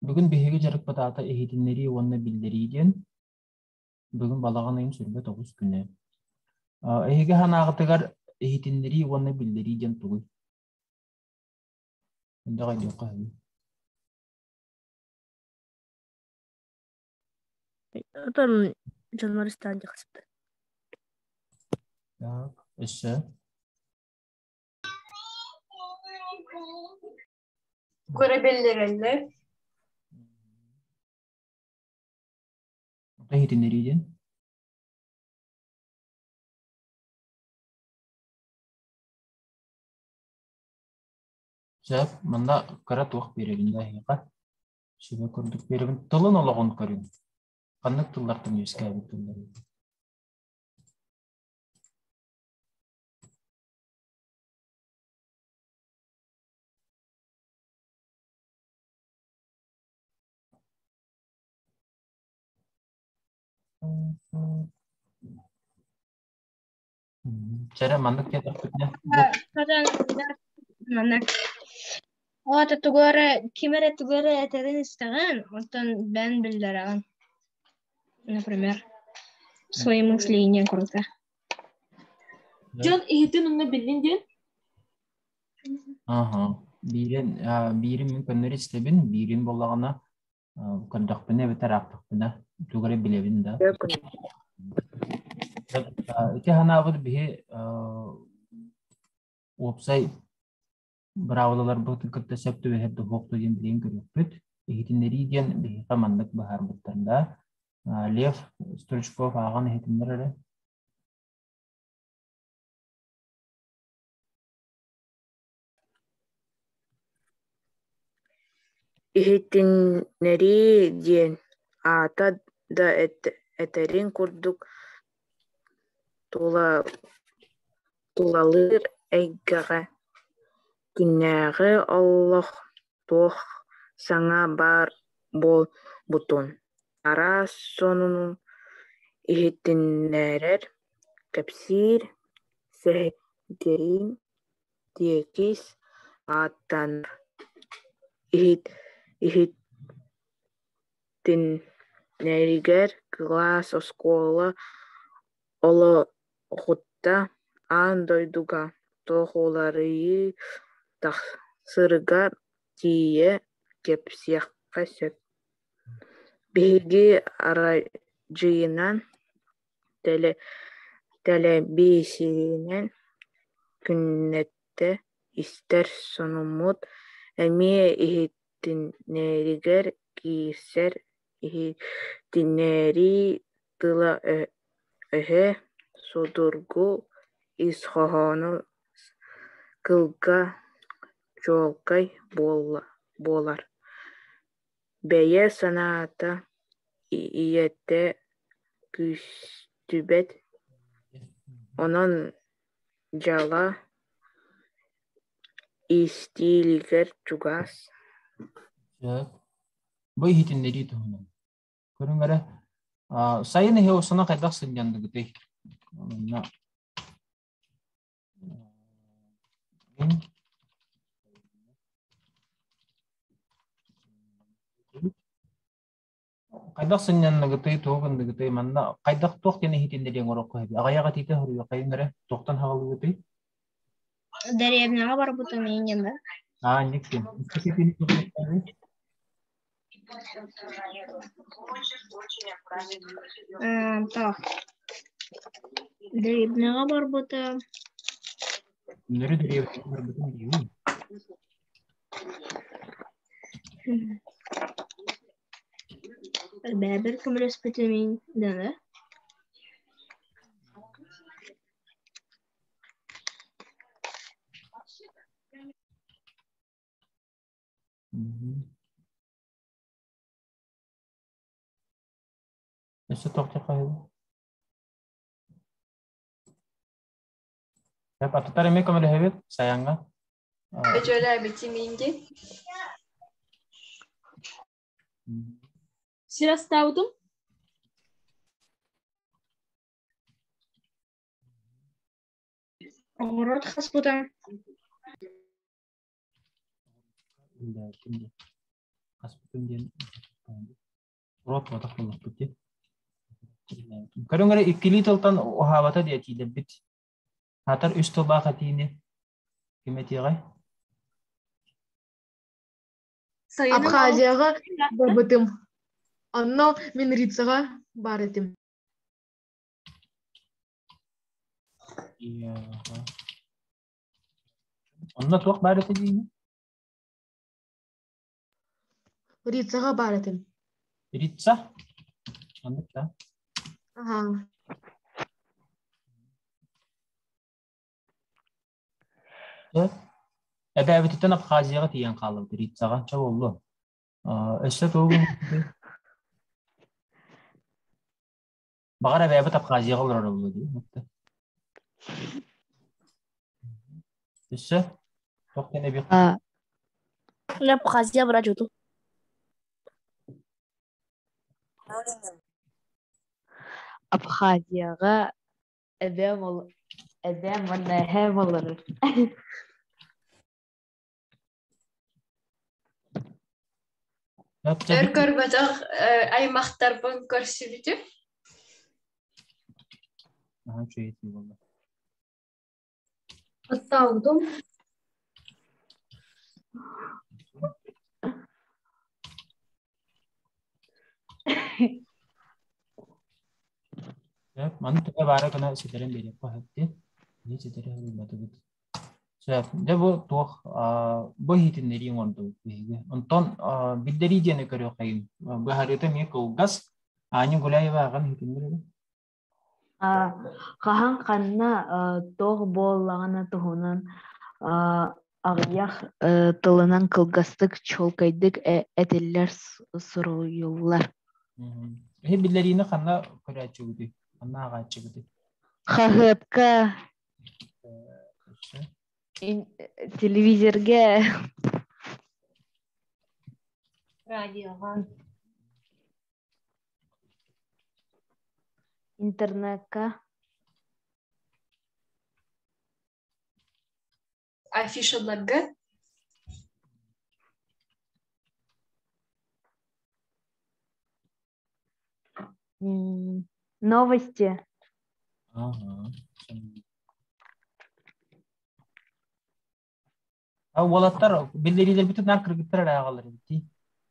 Бүгүн биһиги дьарыкпыт аата иһитиннэрии уонна биллэрии диэн. Бүгүн балаҕан ыйын 29 күнэ. Эһиги санааҕытыгар иһитиннэрии уонна биллэрии диэн тугуй? Элбэх өйдүөххэ сөбүй? Отон дьоннор истээн тахсыбыт. Так, өссө? Көрө биллэрэллэр. Иһитиннэрии диэн? Сөп, манна кыра туох биэрэбин да эһиэхэ? Сүбэ курдук биэрэбин. Тылын олоҕун көрүҥ. Ханнык тыллартан үөскээбит тылларый? Чэрэ маннык диэтэхпитинэ Маннык Оҕото тугу эрэ ким эрэ тугу эрэ этэрин истэҕин, оттон бэйэҥ биллэрэҕин. Например, свои мысли не круто. Дьон иһитин онно биллин диэн? Аха. Биирин, биирин мин көннөрү истэбин, биирин буоллаҕына көрдөхпүнэ эбэтэр аахтахпына тугу эрэ билэбин да. Ити санаабыт биһи уопсай быраабылаларбытын кытта сөп түбэһэр духуохту диэн билигин көрүөхпүт. Иһитиннэрии диэн биһиэхэ маннык быһаарбыттар да. Лев Стручков ааҕан иһитиннэр эрэ. Иһитиннэрии диэн аата да этэрин курдук тулалыыр эйгэҕэ күннээҕи олох туох саҥа баар буолбутун, араас сонуну иһитиннэрэр, кэпсиир, сэһэргиир Тиэкис ааттанар, иһитиннэригэр кылаас, оскуола олоҕуттан аан дойдуга туох уларыйыы тахсарыгар тиийэ кэпсиэххэ сөп. Биһиги араадьыйанан, тэлэбиисэринэн күннэтэ истэр сонуммут эмиэ иһитиннэриигэ киирсэр. Иһитиннэрии тыла-өһө судургу, ис хоһооно кылгас, чуолкай буолар. Бэйэ санаата ийэтэ көстүбэт, онон дьыала истиилигэр чугас. Сөп. Бу иһитиннэрии туһунан. Көрүҥ эрэ, сайын иһи осуна хайдах сынньанныгытый? Манна Хайдах сынньанныгытый, туох гынныгытый, манна хайдах туох диэн иһитиннэриэҥ ороххо эбит? Аҕыйах этиитэ суруйуоххайыҥ эрэ, туохтан хаалыгытый? Дэриэбинэҕэ барбытым иҥин да. Аа, инник диэн. Так. Дэриэбинэҕэ барбытым. Нөрү дэриэбинэҕэ барбытым диибин. Бэйэбэр көмөлөспүтүм дэнэ. Өссө туох диэххэ Атыттар эмиэ көмөлөһөбүт сайаҥҥа. Өчөлөөбүт миинди. Сир астаабытым. 狩 Хаспытын диэн Урут буотах буоллахпыт дии. Көрүҥ эрэ иккилии тылтан уһаабата диэ этиилэрбит. Аатар үс тыллаах этиини ким этиэҕэй? Сайынын Абхазияҕа барбытым. Онно мин Рицаҕа баар этим. Онно туох баар этэ диигин? Рицаҕа баар этим. Рица? Оннук да? Аха. Эбээбититтэн Абхазияҕа тиийэн хааллыбыт Рицаҕа. Чэ буоллу. Өссө тугу Баҕар эбээбит Абхазияҕа олорор буолуо дии. Өссө туох диэн эбиэх Абхазия быраат Абхазияҕа эбээм эбээм уонна эһээм олорор. Өр көрбөтөх аймахтарбын көрсүбүтүм. Наһаа үчүгэй этии буолла. Оттообутум. Сөп, маны төһө баара гына ситэрэн биэриэххэ сөп дии. Киһи ситэри суруйбатыбыт. Сөп. Дьэ бу туох бу иһитиннэрии оҥордубут биһиги. Онтон биллэрии диэни көрүөххэйиҥ. Быһаарыыта эмиэ кылгас. Аня Гуляева аҕам иһитиннэр Хаһан ханна туох буоллаҕына туһунан аҕыйах тылынан кылгастык, чуолкайдык этиллэр, суруйуллар. Эһи биллэриини ханна көрөөччүгүтүй? Ханна ааҕааччыгытый? Хаһыатка, телевизорга. Радиоҕа. Интернекка. Афишаларга. Новости. Ага. Уолаттар биллэриилэрбитин наар кыргыттар эрэ ааҕаллар эбит дии.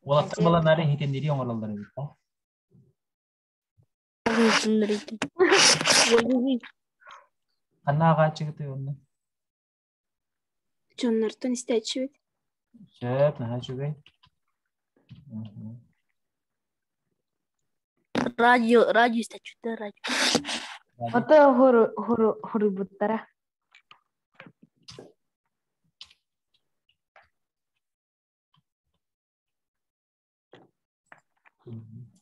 Уолаттар баланнары иһитиннэрии оҥороллор эбит да. Ханна ааҕааччыгытый онно? Дьоннортон истээччибит. Сөп, наһаа үчүгэй. Радио, радио истээччиттэр радио. Ото хоруйбуттара.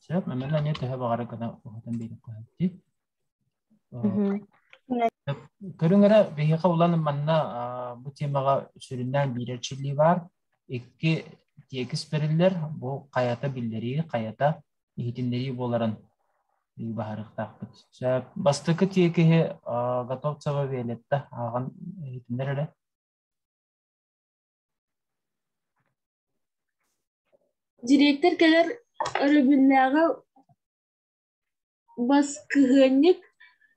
Сөп, мэмэлэ эмиэ төһө баҕара гына уһатан биэриэххэ сөп дии. Көрүҥ эрэ, биһиэхэ улан манна бу темаҕа сүрүннээн биир эрчиллии баар. Икки тиэкис бэриллэр. Бу хайата биллэрии, хайата иһитиннэрии буоларын быһаарыахтаахпыт. Сөп. Бастакы тиэкиһи Готовцева Виолетта ааҕан иһитиннэр эрэ. Директор кэлэр өрөбүллээҕи баскыһыанньык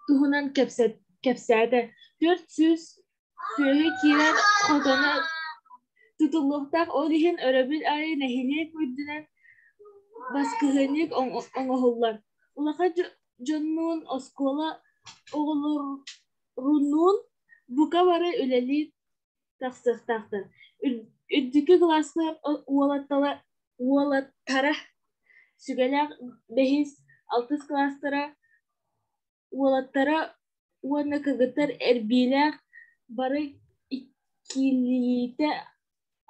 туһунан кэпсээтэ: 400 сүөһү киирэр хотоно тутуллуохтаах, ол иһин өрөбүл аайы нэһилиэк үрдүнэн баскыһыанньык оҥоһуллар. Улахан дьоннуун, оскуола оҕолорунуун бука бары үлэлии тахсыахтаахтар. Үрдүкү кылааска уолаттара сүгэлээх бэһис, алтыс кылаастара уолаттара уонна кыргыттар эрбиилээх бары иккилиитэ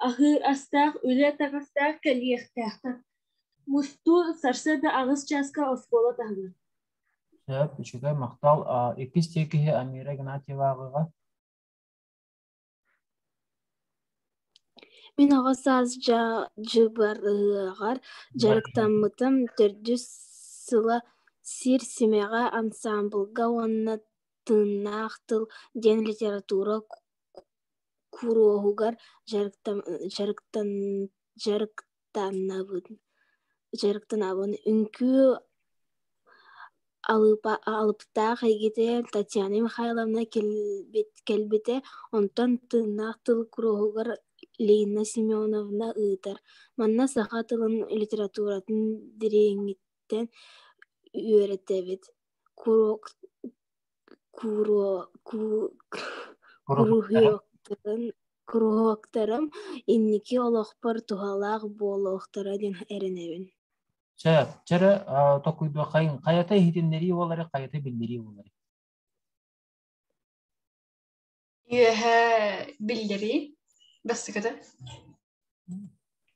аһыыр астаах, үлэ таҥастаах кэлиэхтээхтэр. Мустуу сарсыарда 8 чааска оскуола таһыгар. Сөп, үчүгэй, махтал. Иккис тиэкиһи Амира Игнатьева ааҕыаҕа. Мин оҕо саас дьыбарыаҕар дьарыктаммытым төрдүс сыла «Сир симэҕэ» ансаамбылга уонна «Тыыннаах тыл» диэн литература куруһуогар дьарыктанабын. дьарыктанабын. Дьарыктанабын. Үҥкүү алыптаах эйгэтигэр Татьяна Михайловна кэлбитэ, онтон тыыннаах тыл куруһугар Лина Семеновна ыытар. Манна саха тылын литературатын дириҥиттэн үөрэтэбит. Куруһуоктарым инники олохпор туһалаах буолуохтара диэн эрэнэбин. Сөп, чэрэ токуйдуоххайын хайата иһитиннэрии буолары, хайата биллэрии буолары. Үөһэ биллэрии бастакыта.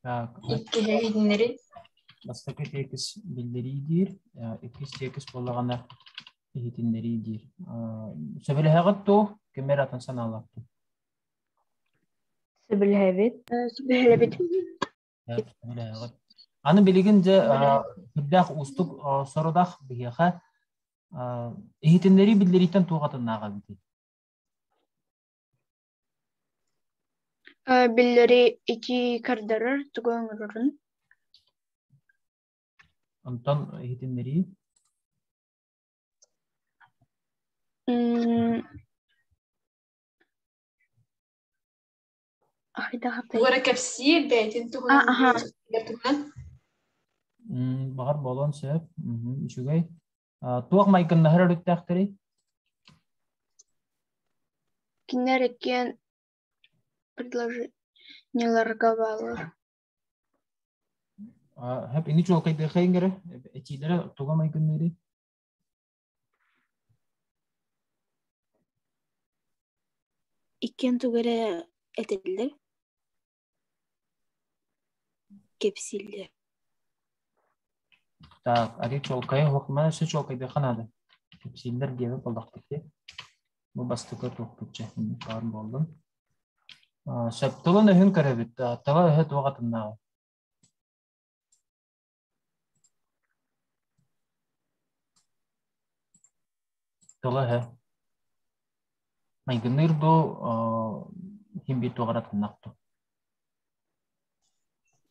Так, Иккиһэ иһитиннэрии. Бастакы тиэкис биллэрии диир, иккис тиэкис буоллаҕына иһитиннэрии диир. Сөбүлэһэҕит дуу, ким эрэ атын санаалаах дуу? Сөбүлэһэбит. Сөбүлэһэбит. Сөбүлэһэҕит. Аны билигин дьэ сүрдээх уустук сорудах биһиэхэ иһитиннэрии биллэрииттэн туох атыннааҕа эбитий? Биллэрии ити көрдөрөр тугу оҥорорун. Онтон иһитиннэрии? Тугу эрэ кэпсиир бэйэтин туһунан туһунан. Баҕар буолуон сөп. Үчүгэй. Туох майгыннаһар өрүттээхтэрий? Кинилэр иккиэн предложениеларга бааллар. Хөп ини чуолкайдыахайын эрэ этиилэрэ туга майгынныырый? Иккиэн тугу эрэ этэллэр, кэпсииллэр. Так, арый чуолкайа уһукмана өссө чуолкайдыахха наада. Кэпсииллэр диэбит буоллахпыт дии. Бу бастакы туохпут чэ, баар буоллун. Сөп тылын өһүн көрөбүт. Тыла өһө туох атыннааҕый? Тыла өһө. Майгынныыр дуу, иһин биир туох эрэ атыннаах дуу?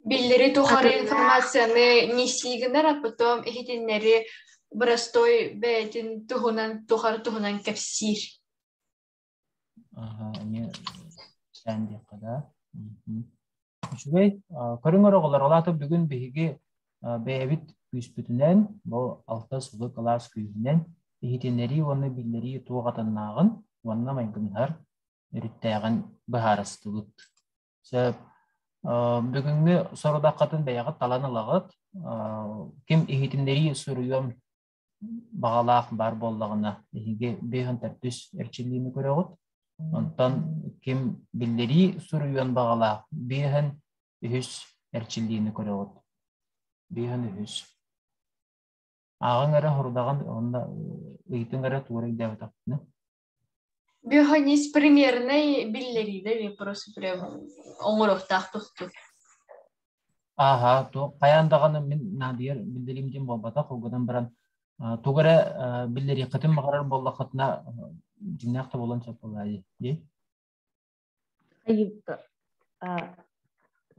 Биллэри тухары информацияны несии гынар, а потом иһитиннэри боростой бэйэтин туһунан тухары туһунан кэпсиир. Аха, эмиэ сээн диэххэ да. Үчүгэй. Көрүҥ оҕолор, ол аата бүгүн биһиги бэйэбит күүспүтүнэн, бу алта сылы кылаас күүһүнэн иһитиннэрии уонна биллэрии туох атыннааҕын уонна майгыннаһар өрүттээҕин быһаарыстыбыт. Сөп. Бүгүҥҥү сорудаххытын бэйэҕит талан ылаҕыт. Ким иһитиннэрии суруйуом баҕалаах баар буоллаҕына, эһиги биэһин төрдүс эрчиллиини көрөҕүт. Онтон ким биллэрии суруйуон баҕалаах биэһин үһүс эрчиллиини көрөҕүт. Биэһин үһүс. Ааҕыҥ эрэ хорудаҕын уонна ыйытыҥ эрэ туора өйдөөбөтөхпүнэ. Бөхөнис примерный биллэрииде просто прям оҥоруохтаах тустуу. Ааһа, хайаан даҕаны мин наадыйар биллэриим диэн буолбатах, ол гынан баран тугу эрэ биллэриэххитин баҕарар буоллаххытына дьиҥнээх да буолуон сөп буолаа дии.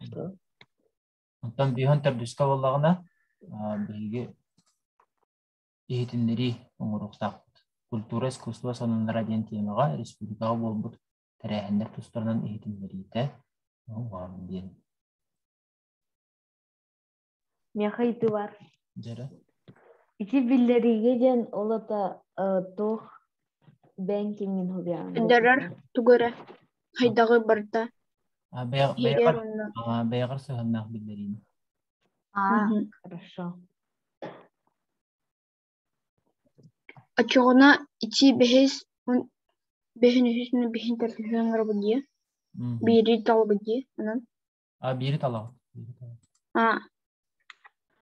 Что? Онтон биһон төрдүскэ буоллаҕына биһиги иһитиннэрии оҥоруохтаахпыт. Культура, искусство сонуннара диэн темаҕа республикаҕа буолбут тэрээһиннэр тустарынан иһитиннэриитэ диэн. Миэхэ ыйытыы баар. Дьэрэ. Ити биллэриигэ диэн ол ата туох бэнкиҥин хуруйаҕын Көрдөрөр тугу эрэ хайдаҕы барыта Бэйэҕэр бэйэҕэр сыһыаннаах биллэриини. А, хорошо. Оччоҕуна ити бэһис бэһин үһүс бэһин төрдүһүн оҥоробут дии. Биири талабыт дии онон. А биири талаҕыт. А.